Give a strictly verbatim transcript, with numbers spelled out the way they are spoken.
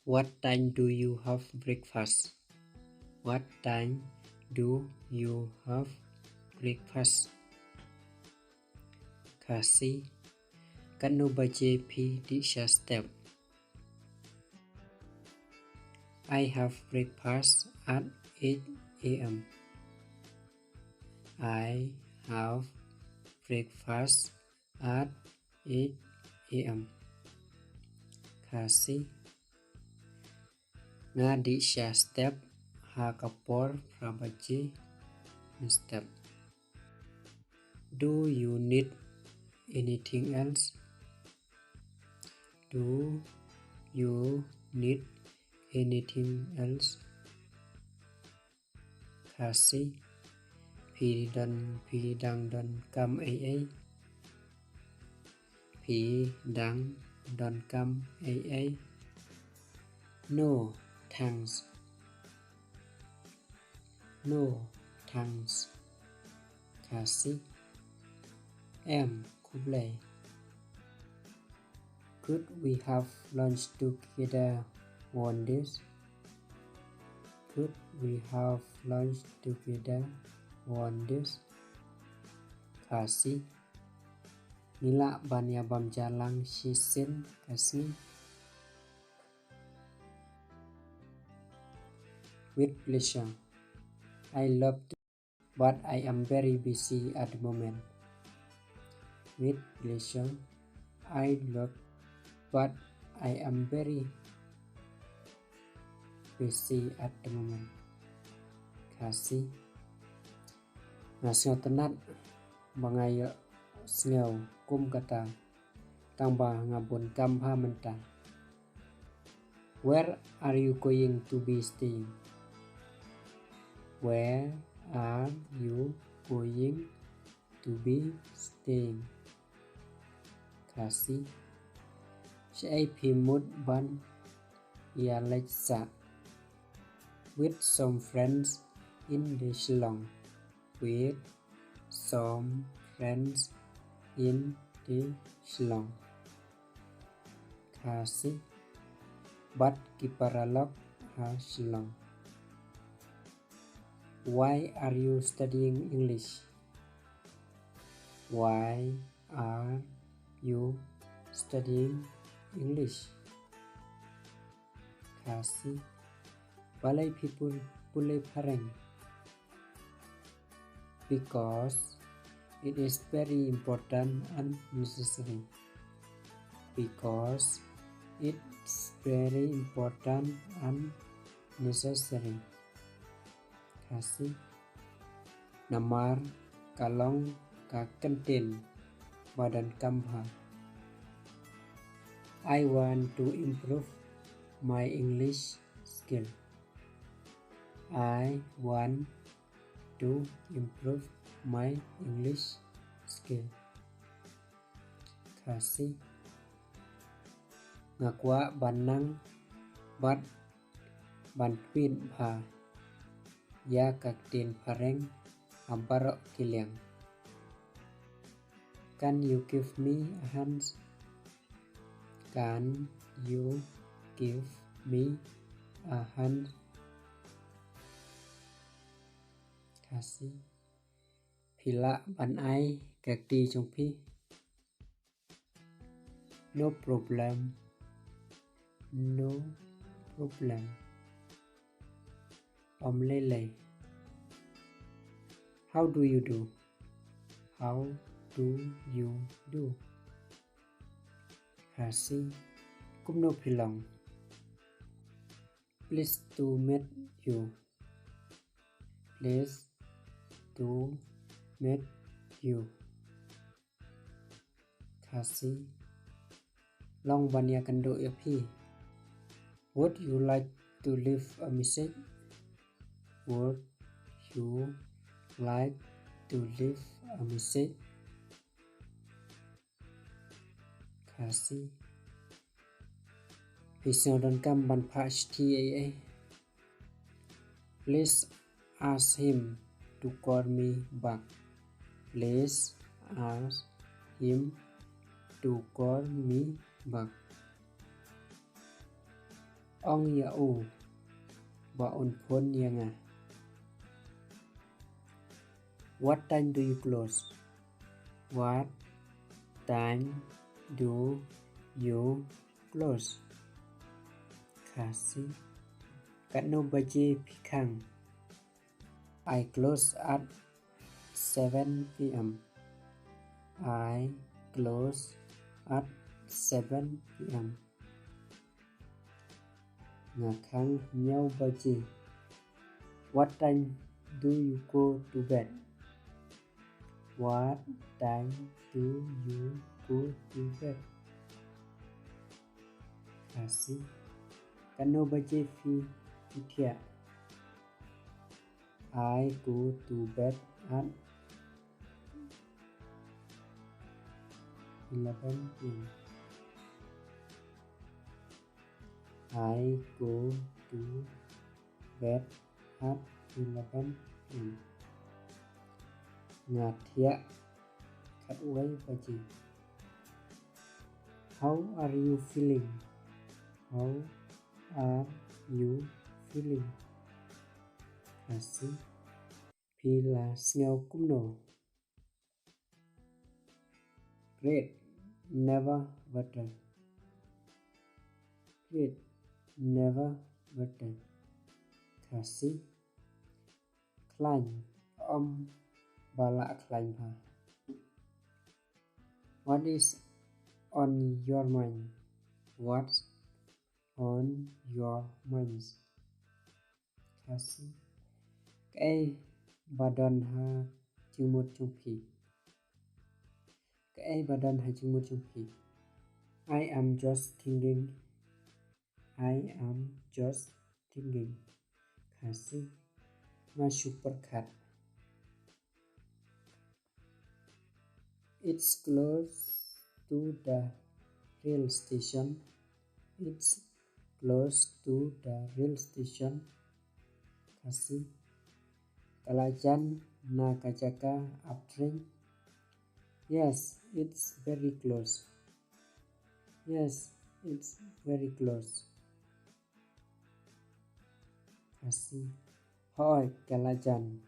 What time do you have breakfast? What time do you have breakfast? Khasi. Katno baje phi dih sha step? I have breakfast at eight a m. I have breakfast at eight a m. Khasi. Nga dih sha step ha ka por phra baje mynstep. Do you need anything else? Do you need anything else? Khasi. Phi don, phi dang don kam ei ei? Phi dang don kam ei ei? No, thanks. No, thanks. Khasi. Em, khublei. Could we have lunch together one day? Could we have lunch together one day? Khasi. Ngi lah ban ïa bam ja lang shisien ka sngi? With pleasure. I love to, but I am very busy at the moment. With pleasure. I love, but I am very busy at the moment. Khasi. Nga sngewtynnat ba nga ïohsngew kum kata, tang ba nga bun kam bha mynta. Where are you going to be staying? Where are you going to be staying? Khasi. Shaei phi mut ban ïa leit sah? With some friends in the Shillong. With some friends in the Shillong. Khasi. Bad ki paralok ha Shillong. Why are you studying English? Why are you studying English? Khasi. Balei phi pule phareng? Because it is very important and necessary. Because it's very important and necessary. Khasi. Namar ka long ka kyntien ba donkam bha. I want to improve my English skill. I want to improve my English skill. Khasi. Nga kwah ban nang bad ban pynbha ïa ka ktien phareng ha baroh ki liang. Can you give me a hand? Can you give me a hand? Khasi. Phi lah ban ai ka kti jong phi? No problem. No problem. Ym lei lei. How do you do? How do you do? Khasi. Kumno phi long? Pleased to meet you. Pleased to meet you. Khasi. Long ban ïakynduh ïa phi. Would you like to leave a message? Would you like to leave a message? Khasi. Phi sngewdonkam ban phah shithi ei ei? Please ask him to call me back. Please ask him to call me back. Ong ïa u ba un phone ïa nga. What time do you close? What time do you close? Khasi. Katno baje phi khang? I close at seven p.m. I close at seven p.m. Nga khang hynñiew baje. What time do you go to bed? What time do you go to bed? Khasi. Katno baje phi thiah? I go to bed at eleven p.m. I go to bed at eleven p.m. Nga thiah khatwei baje. How are you feeling? How are you feeling? Khasi. Phi la sngew kumno? Great, never better. Great, never better. Khasi. Khlaiñ, ym ba lah khlaiñ bha. What is on your mind? What's on your mind? Khasi. Kaei ba don ha jingmut jong phi? Kaei ba don ha jingmut jong phi? I am just thinking. I am just thinking. Khasi. Nga shu pyrkhat. It's close to the rail station. It's close to the rail station. Khasi. Ka la jan na ka jaka ap tren. Yes, it's very close. Yes, it's very close. Khasi. Hooid, ka la jan.